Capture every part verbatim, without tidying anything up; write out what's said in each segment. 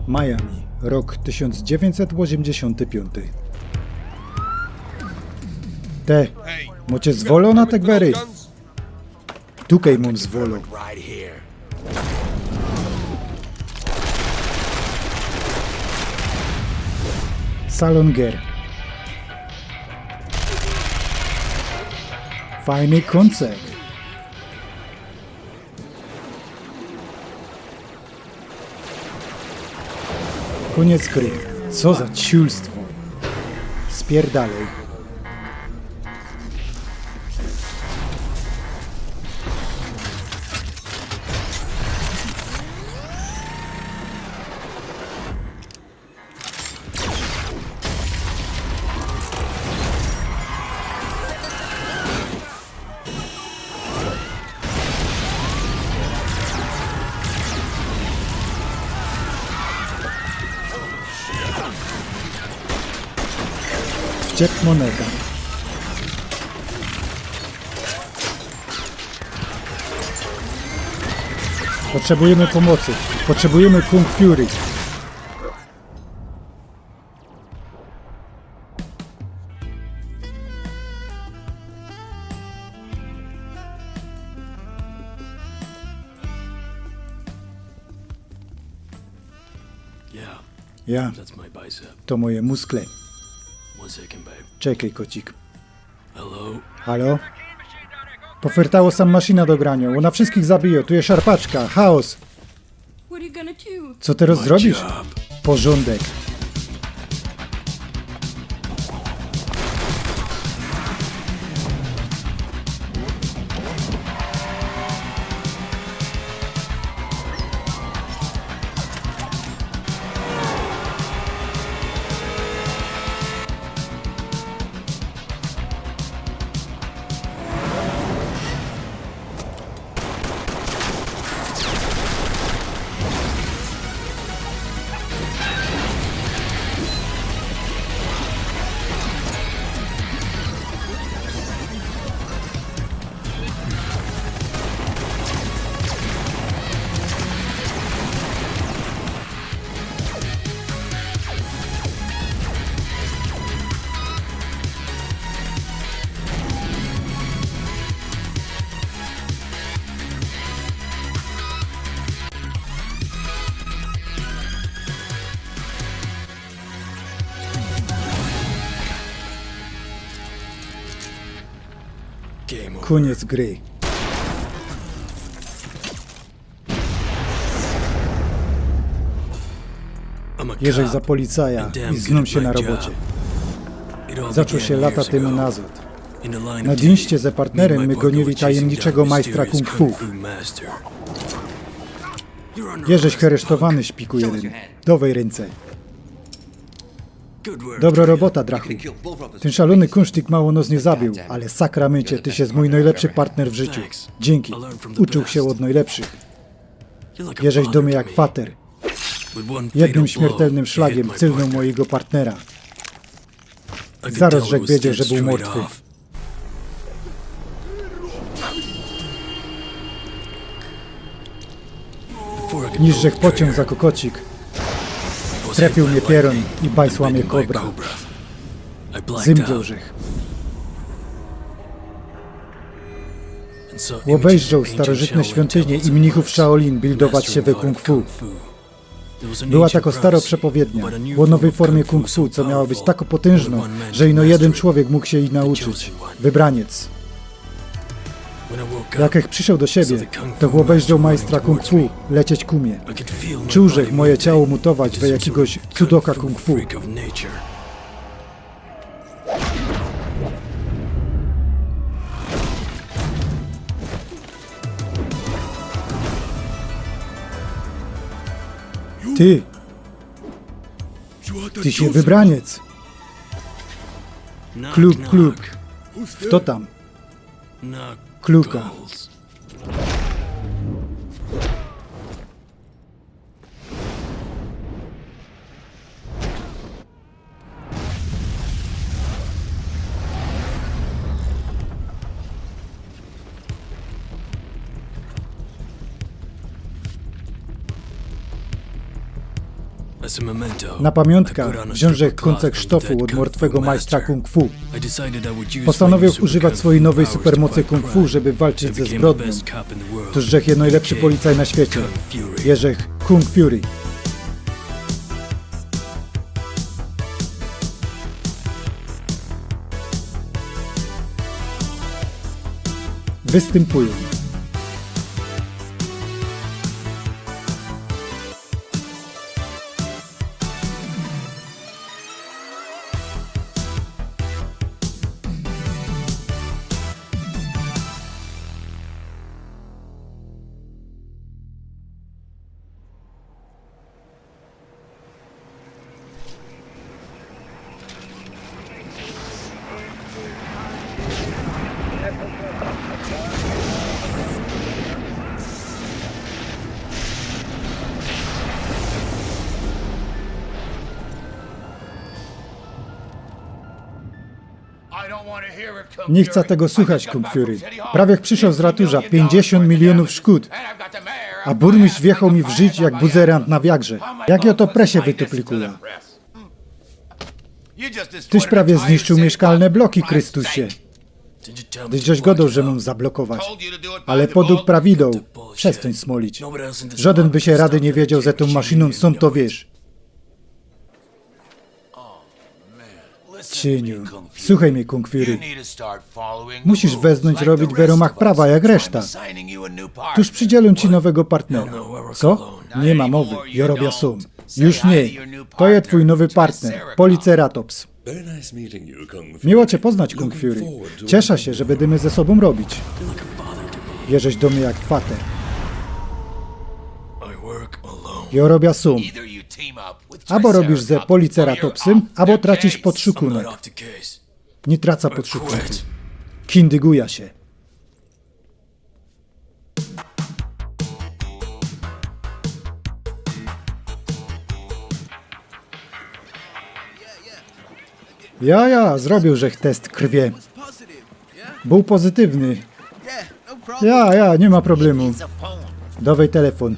Miami, rok tysiōnc dziewiyńćset ôziymdziesiōnty piōnty. Te, mocie zwolo na te gwery? Tukej mōm zwolo. Salon gier. Fajny kōncert. Kōniec gry. Co za ciulstwo. Spierdalej. Wciep moneta. Potrzebujymy pōmocy. Potrzebujymy Kung Fury. Yeah, Ja, that's my bicep. To moje muskle. One second, babe. Czekej, kocik. Hello? Halo? Pofyrtało sam maszyna do graniŏ. Ôna wszystkich zabije. Tu je szarpaczka. Chaos. What are you gonna do? Co ty roz-, zrobisz? Porządek. Kōniec gry. Jeżech za policaja i znōm sie na robocie. Zaczōn sie lata tymu nazŏd. Na dińście ze partnerym my gonili tajymniczego majstra kung fu. Jeżeś heresztowany, szpiku jedyn. Dowej rynce. Dobro robota, drachu. Tyn szalōny kunsztyk mało nos niy zabiōł, ale sakramyncie, tyś je mōj nojlepszy partner w życiu. Dziynki. Uczōł sie ôd nojlepszych. Jeżeś do mie jak fater. Jednym śmiertelnym szlagiym cylnōł mojigo partnera. Zarŏz żech wiedzioł, że bōł mortwy. Niż żech pociōng za kokocik, trefiył mie pierōn i bajsła mie kobra. Zymdlōł żech. Ôbejrzoł starożytne świyntynie i mnichōw Shaolin bildować sie we kung fu. Była tako staro przepowiednia ô nowyj formie kung fu, co miała być tako potyńżno, że ino jedyn człowiek mōg sie jij nauczyć. Wybraniec. Jakech przyszoł do siebie, to ôbejrzoł majstra kung fu lecieć ku mie. Czuł żech moje ciało mutować we jakigoś cudoka kung fu. Ty! Tyś je wybraniec! Klub, klub. Fto tam? Kluka. Na pamiątka wziōn żech kōncek sztofu ôd martwego majstra kung fu. Postanowioł używać swojej nowej supermocy kung fu, żeby walczyć ze zbrodnią. Tōż żech je nojlepszy policaj na świecie. Je żech Kung Fury. Wystympujōm. Niy chcã tego słuchać, Kung Fury. Prawie przyszoł z raturza, piyńćdziesiōnt milionōw szkōd. A burmistrz wjechoł mi w żyć jak buzerant na wiagrze. Jak jŏ to presie wytuplikujã? Tyś prawie zniszczył miyszkalne bloki, Krystusie. Tyś żeś gŏdoł, że mōm zablokować. Ale podug prawideł, przestōń smolić. Żŏdyn by sie rady niy wiedzioł ze tōm maszynōm, sōm to wiysz. Cieniu, słuchej mie, Kung Fury. Musisz weznōńć robić we rōmach prawa jak reszta. Tōż przidzielōm ci nowego partnera. Co? Niy ma mowy, jŏ robiã sōm. Już niy. To je twōj nowy partner, Policeratops. Miło cie poznać, Kung Fury. Cieszã sie, że bydymy ze sobōm robić. Jeżeś do mie jak fater. Jŏ robiã sōm. Abo robisz ze Policeratopsym, abo tracisz podszukōnek. Niy tracã podszukōnku. Kindygujã sie. Ja, ja, zrobiōł żech test krwie. Bōł pozytywny. Ja, ja, niy ma problemu. Dŏwej telefōn.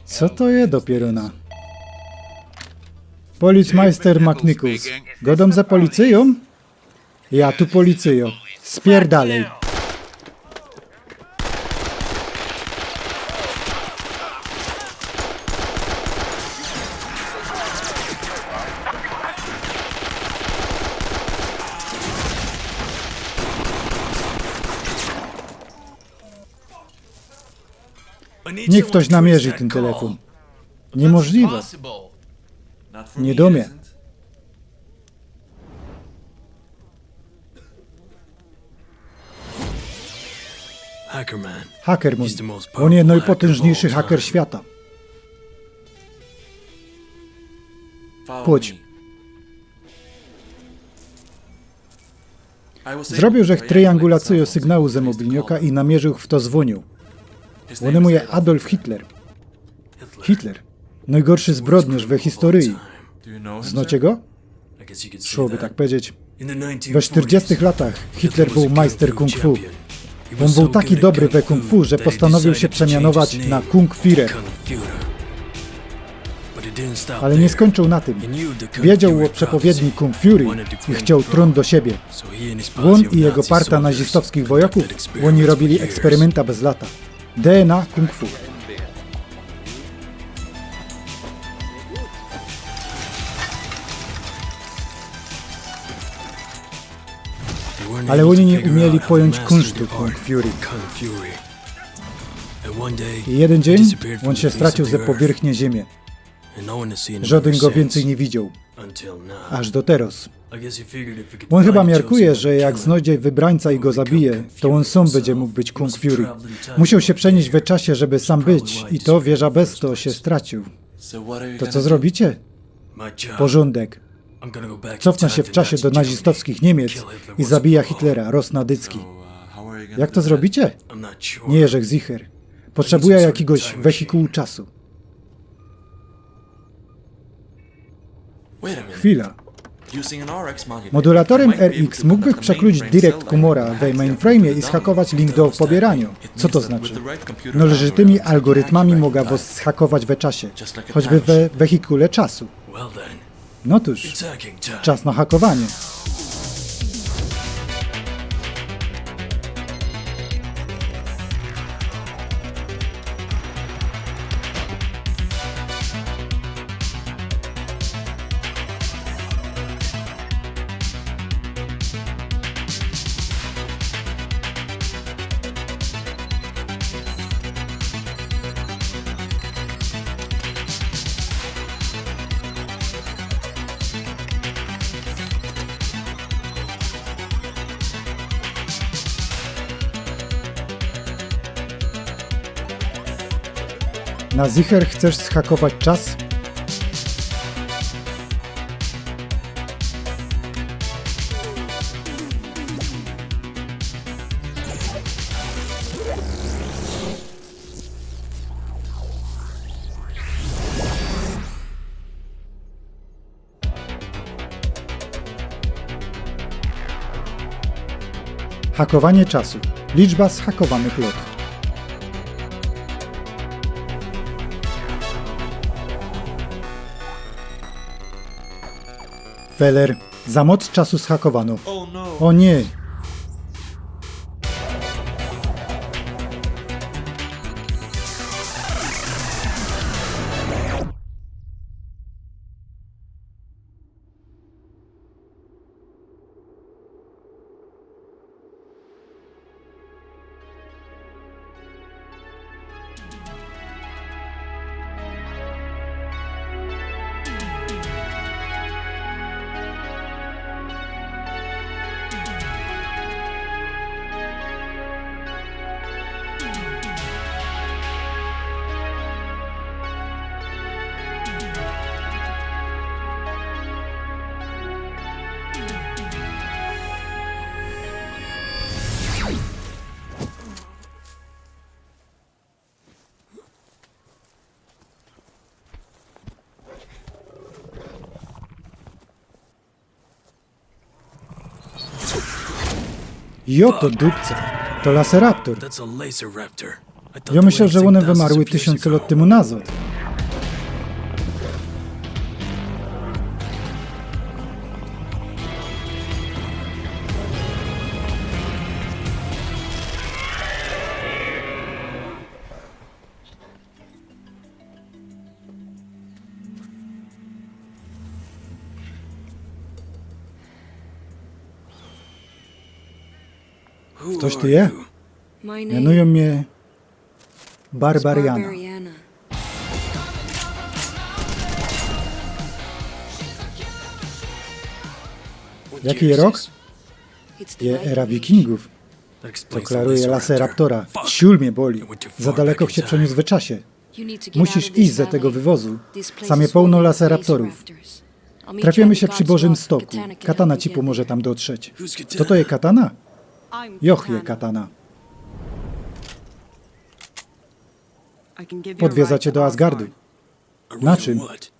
Co to je dopiyro na? Policmajster McNichols. Gŏdōm ze policyjōm? Ja tu policyjo. Spierdalej. Niych ftoś namierzi tyn telefōn. Niymożliwe. Niy do mie. Hackerman. Ôn je nojpotyńżniejszy haker świata. Pōdź. Zrobiōł żech tryjangulacyjõ sygnału ze mobilnioka i namierziōł, fto zwōniōł. Ônymu je Adolf Hitler. Hitler. Nojgorszy zbrodniŏrz we historyji. Znŏcie go? Szłoby tak powiedzieć. We sztyrdziestych latach Hitler bōł majster kung fu. Ôn bōł taki dobry we kung fu, że postanowiōł sie przemianować na Kung Führer. Ale niy skōńczōł na tym. Wiedzioł ô przepowiedni Kung Fury i chcioł trōn do siebie. Ôn i jego parta nazistowskich wojŏkōw, ôni robiyli eksperymynta bez lata. D N A kung fu. Ale ôni niy umiyli pojōńć kunsztu Kung Fury. I jedyn dziyń ôn sie straciōł ze powiyrzchnie ziymi. Żŏdyn go wiyncyj niy widzioł. Aż do teroz. Ôn chyba miarkuje, że jak znojdzie wybrańca i go zabije, to ôn sōm bydzie mōg być Kung Fury. Musioł sie przenieś we czasie, żeby sam być, i to wierzã bez to sie straciōł. To co zrobicie? Porzōndek. Cofnã sie w czasie do nazistowskich Niymiec i zabijã Hitlera, roz na dycki. Jak to zrobicie? Niy jeżech zicher. Potrzebujã jakigoś wehikułu czasu. Chwila. Modulatorym R X mógłbych przekluć direct Cumora we mainframe'ie i zhakować link do pobieraniu. Co to znaczy? No, że tymi algorytmami mogę was zhakować we czasie, choćby we wehikule czasu. No cóż, czas na hakowanie. Na zicher chcesz zhakować czas? Hakowanie czasu. Liczba zhakowanych lot. Feller. Za moc czasu zhakowano. O nie! Jo, to dupca. To Laceraptor. That's a laser raptor. I thought Jo they myślał, went że ône extinct thousands wymarły of years tysiące ago. Lot tymu nazod. Who Ktoś tu are je? You? My name Mianują mnie is Barbariana. Barbariana. Jaki je rok? It's the Je era Vikings. Wikingów. That To explains the klaruje Laceraptor. Laceraptora. Fuck. Ciul mnie boli. It went too far Za daleko back in się time. Przeniósł w czasie. You need to get out of this valley. Musisz iść ze tego wywozu. This place Tam je is pełno full of lace Laceraptorów. Raptors. I'll meet you at the Trafimy się przy God's Bożym Rock. Stoku. Katana can Katana help ci you get pomoże there. Tam dotrzeć. Who's Katana? To to je katana? I'm Joch je Katana. Katana. I can give you a Podwiozę ride cię to do Asgardu. Asgardu. A ride on Na czym? What?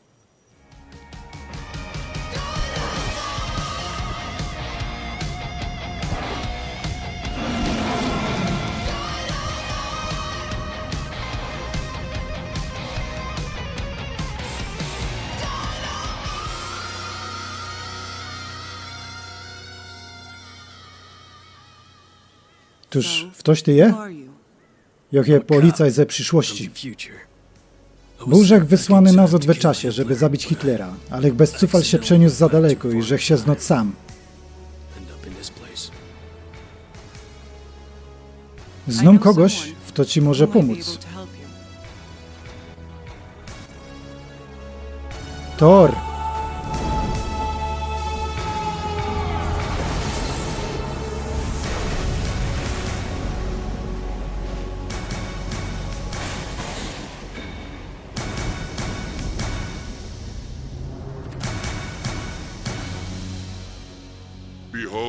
Cóż, wtoś tu je? Who are you? Joch je policajt ze przyszłości. Bōł żech wysłany nazod we czasie, żeby zabić Hitlera, ale bez cufal się przeniōs za daleko i żech sie znod sam. Znōm kogoś, fto ci może pōmōc. Thor.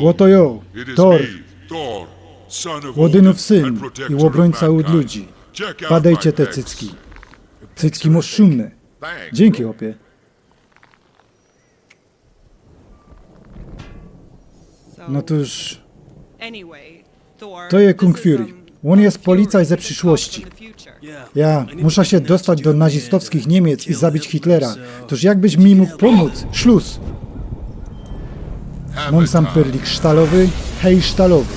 Ôto jo, Thor. Ôdynōw syn i ôbrōńca ôd ludzi. Padejcie te cycki. Cycki mōsz szumne. Dziynki, chopie. No cōż, to je Kung Fury. Ôn je policajt ze prziszłości. Ja muszã sie dostać do nazistowskich Niymiec i zabić Hitlera. Tōż jakbyś mi mōg pōmōc? Szlus! Mōm sam pyrlik sztalowy, hej sztalowy.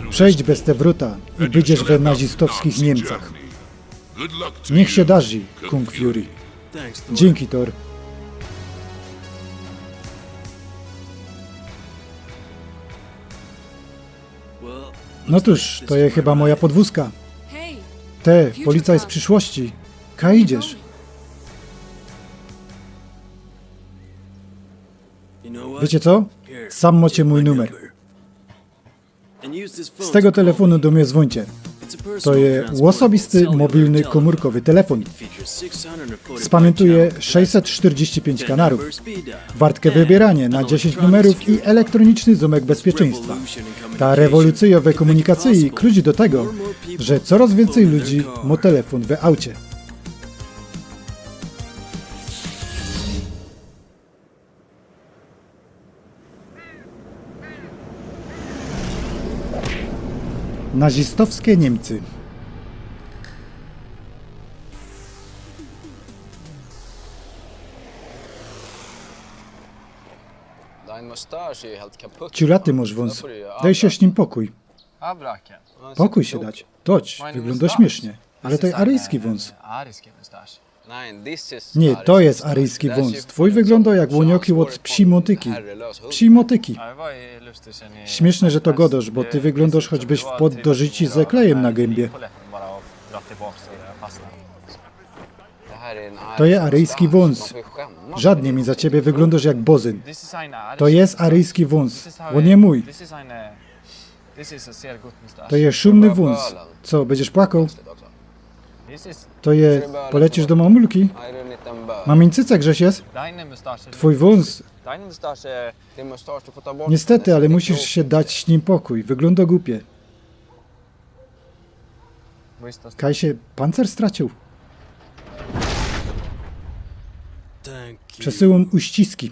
Przejdź bez te wrōta i bydziesz we nazistowskich Niymcach. Niych sie darzi, Kung Fury. Dziynki, Thor. No cōż, to je chyba moja podwōzka. Te, policajt z prziszłości. Kaj idziesz? Wiycie co? Sam mŏcie mōj numer. Z tego telefōnu do mie zwōńcie. To je ôsobisty, mobilny, kōmōrkowy telefōn. Spamiyntuje sześćset sztyrdziści pięć kanarōw. Wartke wybieranie na dziesięć numerōw i elektroniczny zōmek bezpieczeństwa. Ta rewolucyjŏ we kōmōnikacyji klucz do tego, że corŏz wiyncyj ludzi mŏ telefōn we aucie. Nazistowske Niymcy. Ciulaty mōsz wōns. Dej sie z nim pokōj. Pokōj sie dać. Toć, wyglōndŏ śmiysznie. Ale to je aryjski wōns. Niy, to je aryjski wōns. Twōj wyglōndŏ jak łōnioki ôd psij mōtyki. Psij mōtyki. Śmiyszne, że to gŏdŏsz, bo ty wyglōndŏsz, choćbyś wpŏd do rzici ze klejym na gębie. To je aryjski wōns. Żadnie mi za ciebie, wyglōndŏsz jak bozyn. To je aryjski wōns. Ôn je mōj. To je szumny wōns. Co, bydziesz płakoł? To je, polecisz do mamulki? Mamiyńce, grzesz jest? Twōj wōns. Niystety, ale musisz sie dać z nim pokōj. Wyglōndŏ głupie. Kaj sie pancer stracił? Przesyłōm uściski.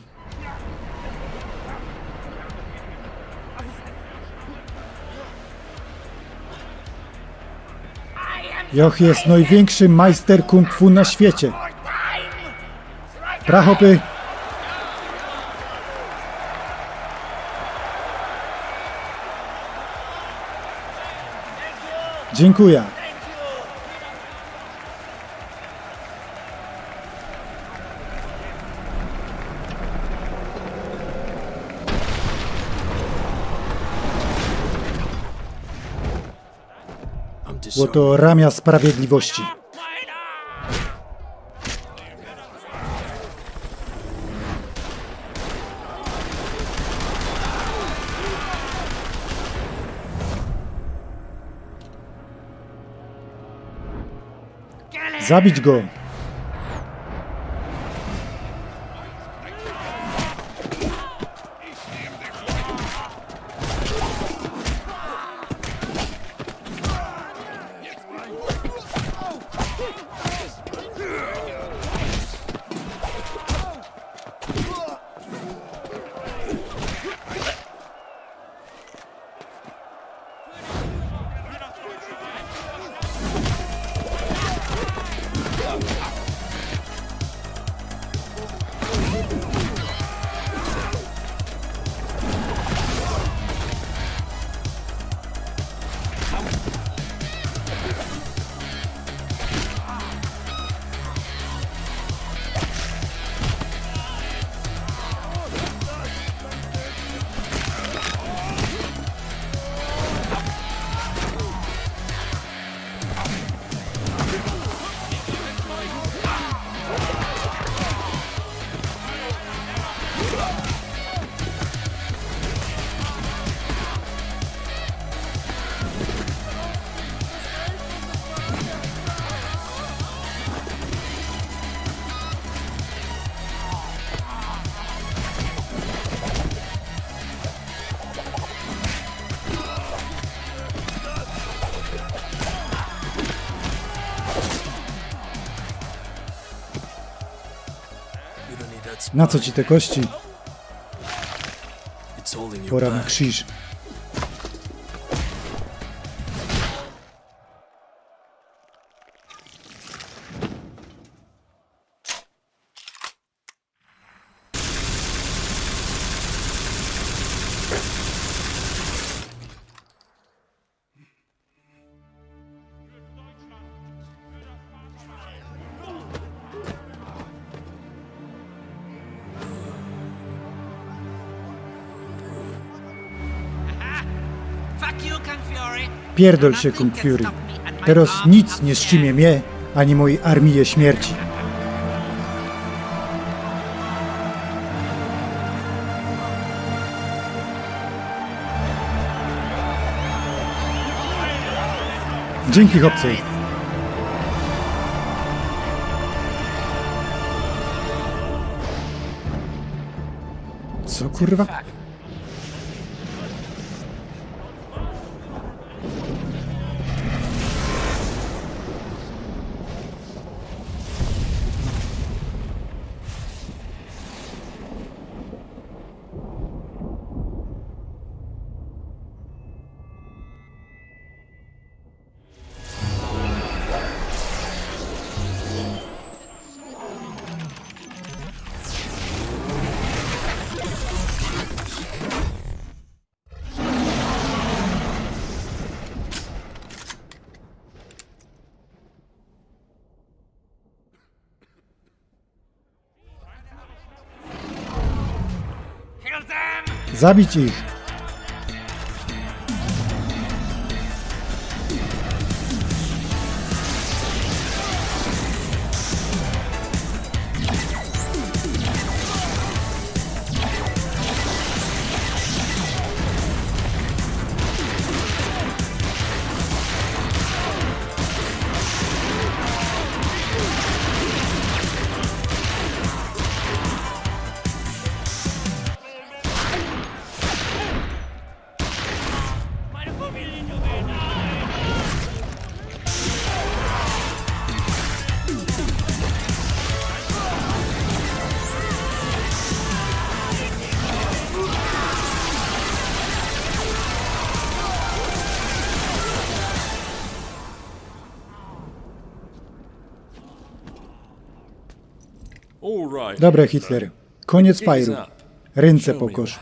Joch jest nojwiynkszy majster kung fu na świecie. Bra, chopy. Dziynkuja. Ôto ramia sprawiedliwości. Zabić go! Na co ci te kości? Pora na krzyż. Pierdol się, Kung Fury. Teraz nic nie strzimie mnie ani mojej armije śmierci. Dzięki, chłopcy. Co, kurwa? Zabić ich! Dobra, Hitler. Koniec fajru. Ręce pokosz.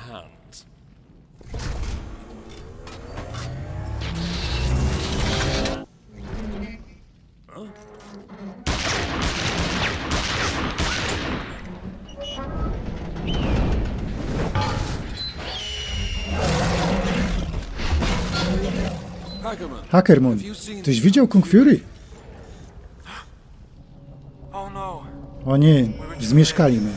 Ackerman, tyś widział Kung Fury? O nie, zmieszkali my.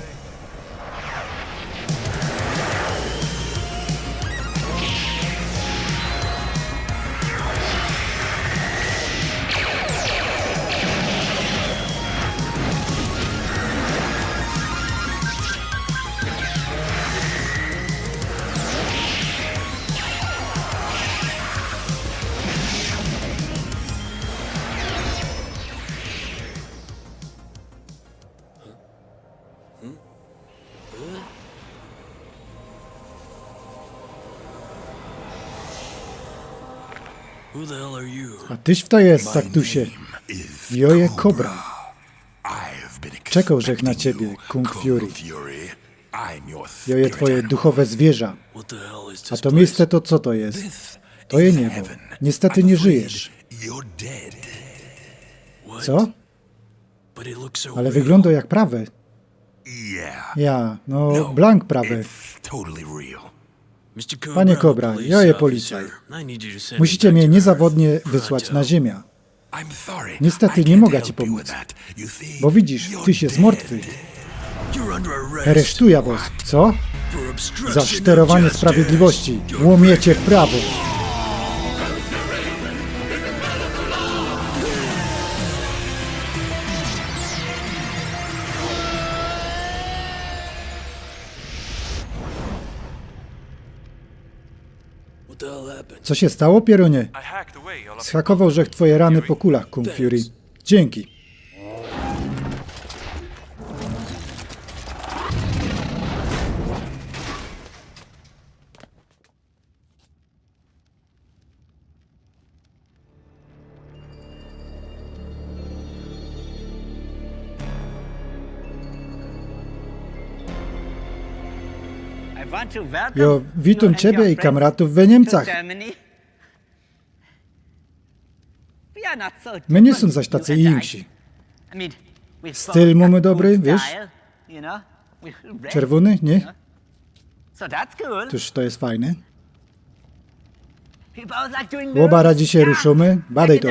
A tyś fto jest, Saktusie? Jŏ je Kobra. Czekŏł żech na ciebie, Kung Fury. Jŏ je twoje duchowe zwierza. A to miejsce to co to jest? To je niebo. Niestety nie żyjesz. Co? Ale wyglōndŏ jak prawe. Ja, no, blank prawe. Panie Kobra, jŏ je policjant. Musicie mie niezawodnie wysłać na ziymia. Niestety niy moga ci pōmōc. Bo widzisz, tyś jest mortwy. Aresztujã wŏs, co? Za szterowanie sprawiedliwości łōmiecie prawo. Co sie stało, pierōnie? Zhakowoł żech twoje rany po kulach, Kung Fury. Dziynki. Jo witōm ciebie i kamratōw we Niymcach. My niy sōm zaś tacy inksi. Styl mōmy dobry, wiysz? Czerwōny, niy? Tōż to je fajne. Ôba radzi sie ruszōmy, badej to.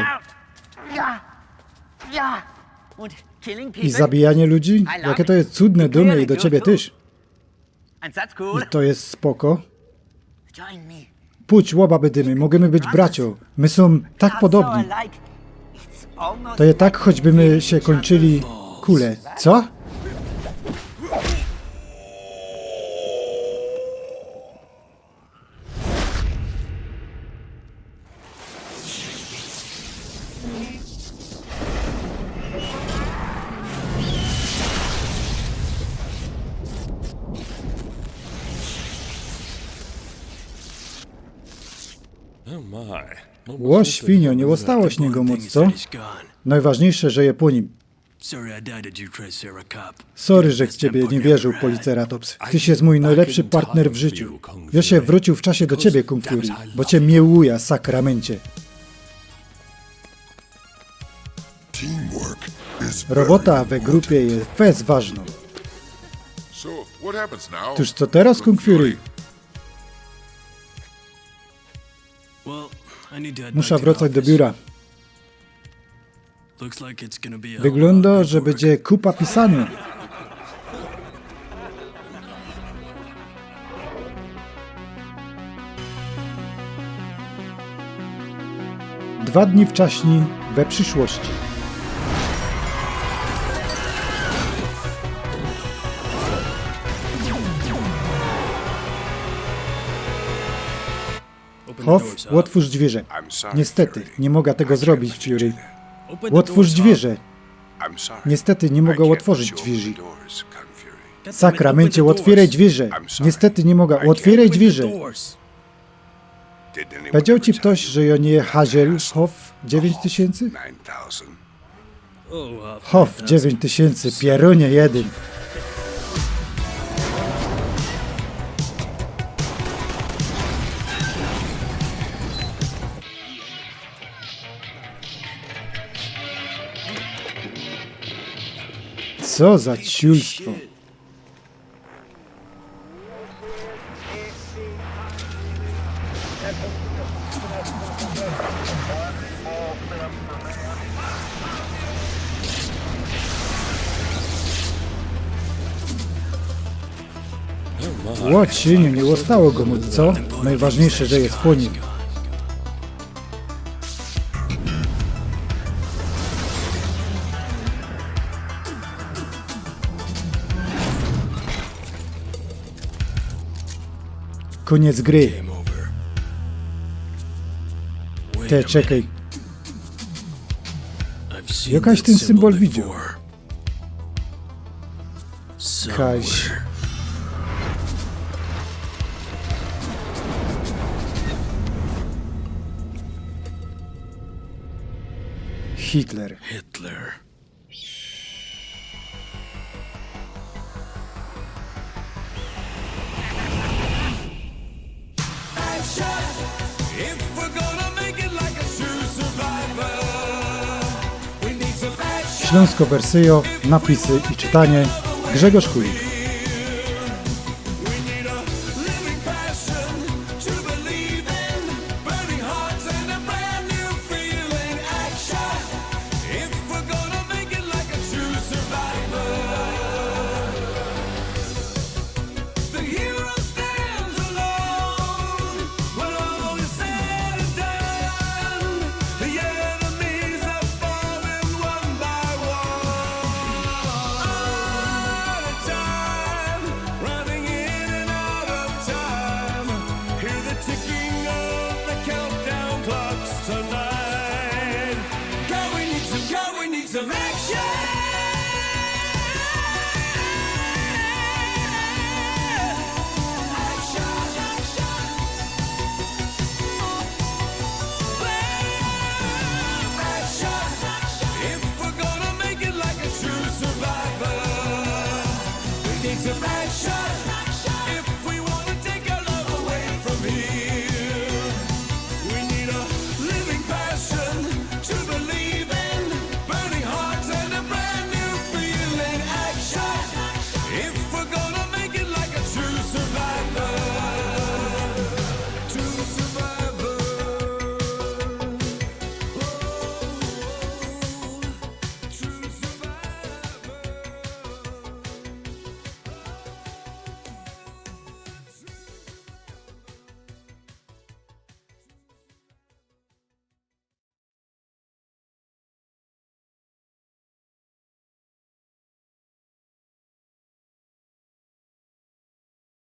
I zabijanie ludzi? Jake to je cudne do mie i do ciebie tyż. I to je spoko. Pōdź, ôba bydymy, możymy być bracio. My sōm tak podobni. To je tak, choćby my sie kōńczyli kule. Co? Ło świnio, niy ôstało z niego mōc, co? Nojważniyjsze, że je po nim. Sorry, żech w ciebie niy wierziōł, Policeratops. Tyś je mōj nojlepszy partner w życiu. Jo sie wrōciōł w czasie do ciebie, Kung Fury, bo cie miłuja, sakramencie. Robota we grupie je fest ważnōm. Tōż co teroz, Kung Fury? Musza wrōcać do biura. Wyglōndo, że bydzie kupa pisaniŏ. Dwa dni wczaśnij, we przyszłości. Hoff, ôtwōrz dwiyrze. Niystety, niy moga tego zrobić, Fury. Ôtwōrz dwiyrze. Niystety, niy moga ôtworzić dwiyrzi. Sakramencie, ôtwieraj dwiyrze. Niystety, niy moga. Ôtwieraj dwiyrze. Pedzioł ci ftoś, że jo niy Haziel Hoff dziewiyńć tysiyncy? Hoff dziewiyńć tysiyncy, pierōnie jedyn. Co za ciulstwo. Ło ciynio, niy ôstało go mōc, co? Nojważniyjsze, że je po nim. Kōniec gry. Te, czekej. Jo kaś tyn symbol widzioł. Kaś. Hitler. Ślōnskŏ wersyjŏ, napisy i czytanie, Grzegorz Kulik.